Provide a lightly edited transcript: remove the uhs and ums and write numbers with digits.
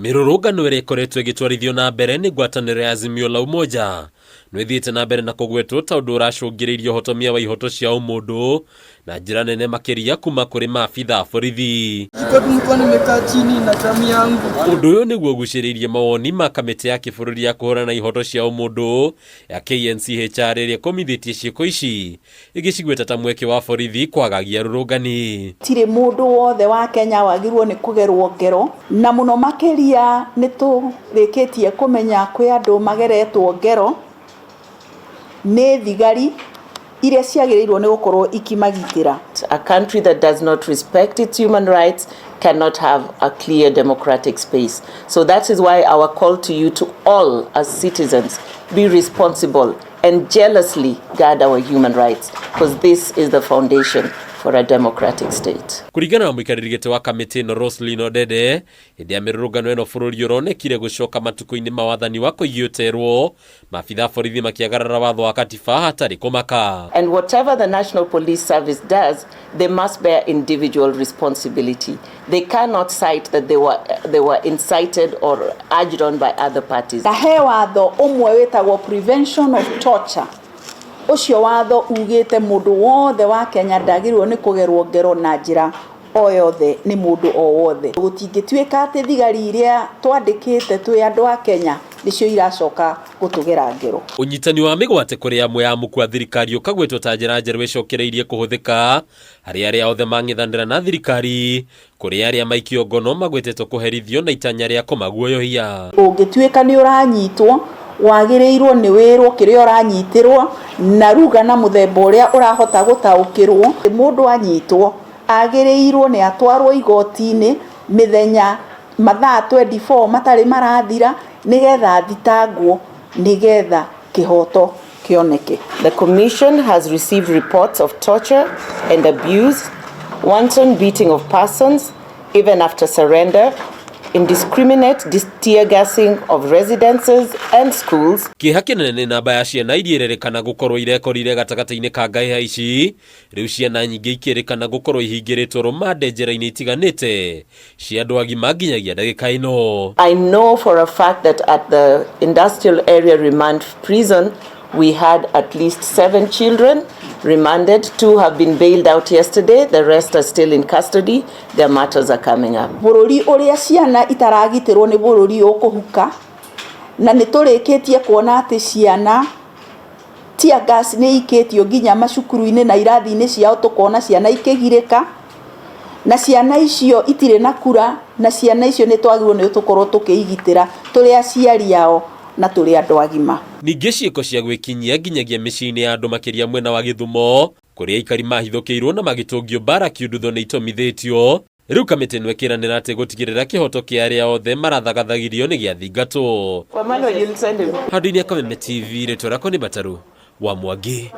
Mĩrũrũngano ĩrĩa ĩkoretwo ĩgĩtwarithio na mbere nĩ ngwatanĩro ya Azimio la Umoja no ĩthiĩte na mbere na kũgwetwo ta ũndũ ũracũngĩrĩirie ũhotomia wa ihoto cia ũmũndũ na njĩra nene makĩria kuma kũrĩ maabitha a borithi. Nilikuwa nimekaa chini na tamu yangu. Ũndũ ũyũ nĩguo ũgucĩrĩirie mawoni ma kamĩtĩ ya kĩbũrũri ya kũhũrana na ihoto cia ũmũndũ ya KNCHR ĩrĩa ĩkũmithĩtie ciĩko ici ĩgĩcigweta ta mweke wa borithi kwagagia arũrũngani. Tirĩ mũndũ wothe wa Kenya wagĩrĩirwo nĩ kũgerwo ngero, na mũno makĩria nĩ tũrĩkĩtie kũmenya kwĩ andũ mageretwo ngero nĩ thigari iria ciagĩrĩirwo nĩ gũkorwo ikĩmagitĩra. A country that does not respect its human rights cannot have a clear democratic space. So that is why our call to you, to all as citizens, be responsible and jealously guard our human rights, because this is the foundation for a democratic state. Kũringana na mũikarĩri gĩtĩ wa kamĩtĩ ĩno Roslyn Odede, hĩndĩ ya mĩrũrũngano ĩno bũrũri ũronekire gũcoka matukũ-inĩ ma wathani wa kũigio ũterwo, maabitha a borithi makĩagarara watho wa katiba hatarĩ kũmaka. And whatever the National Police Service does, they must bear individual responsibility. They cannot cite that they were incited or urged on by other parties. Na he watho ũmwe wĩtagwo Prevention of Torture. Ũcio watho ugĩte mũndũ wothe wa Kenya ndagĩrĩirwo nĩ kũgerwo ngero na njĩra o yothe nĩ mũndũ o wothe. Gũtingĩtuĩka atĩ thigari iria twandĩkĩte twĩ andũ a Kenya nĩcio iracoka gũtũgera ngero. Ũnyitani wa mĩgwate kũrĩ amwe a mũku a thirikari ũkagwetwo ta njĩra njerũ ĩcokereirie kũhũthĩka harĩ arĩa othe mang'ethanĩra na thirikari, kũrĩ arĩa maikio ngono magwetetwo kũherithio na itanya rĩa kũmaguoyohia. Ũngĩtuĩka nĩ ũranyitwo, wagĩrĩirwo nĩ wĩrwo kĩrĩa ũranyitĩrwo na ruga na mũthemba ũrĩa ũrahota gũtaũkĩrwo. Mũndũ anyitwo agĩrĩirwo nĩ atwarwo igoti-inĩ mĩthenya mathaa 24 matarĩ marathira, nĩgetha thitangwo, nĩgetha kĩhoto kĩoneke. The Commission has received reports of torture and abuse, wanton beating of persons, even after surrender, indiscriminate tear gassing of residences and schools. Kĩeha kĩnene nĩ namba ya ciana iria irerĩkana gũkorwo irekorire gatagatĩ-inĩ ka ngahĩha ici, rĩu ciana nyingĩ ikĩrĩkana gũkorwo ihingĩrĩtwo rũmande njera-inĩ itiganĩte cia andũ agima nginyagia ndagĩka ĩno. I know for a fact that at the Industrial Area Remand Prison, we had at least seven children remanded. Two have been bailed out yesterday. The rest are still in custody. Their matters are coming up. Bũrũri ũrĩa ciana itaragitĩrwo nĩ bũrũri ũkũhuka, na nĩ tũrĩkĩtie kuona atĩ ciana tear gas nĩ ikĩtio nginya macukuru-inĩ na irathi-inĩ ciao, tũkona ciana ikĩgirĩka, na ciana icio itirĩ na kura, na ciana icio nĩ twagĩrĩirwo nĩ tũkorwo tũkĩigitĩra tũrĩ aciari ao na tũrĩ andũ agima. Ningĩ ciĩko cia gwĩkinyia nginyagia mĩciĩ-inĩ ya andũ, makĩria mwena wa Gĩthumo kũrĩa aikari mahithũkĩirwo na magĩtũngio mbara kiundutho, nĩ itomithĩtio. Rĩu kamĩtĩ ĩno ĩkĩranĩra atĩ gũtigĩrĩra kĩhoto kĩa arĩa othe marathagathagĩrio nĩ gĩathingatwo. Handũ-inĩ ya Kameme TV, rĩtwa rĩakwa nĩ Bataru wa Mwangi.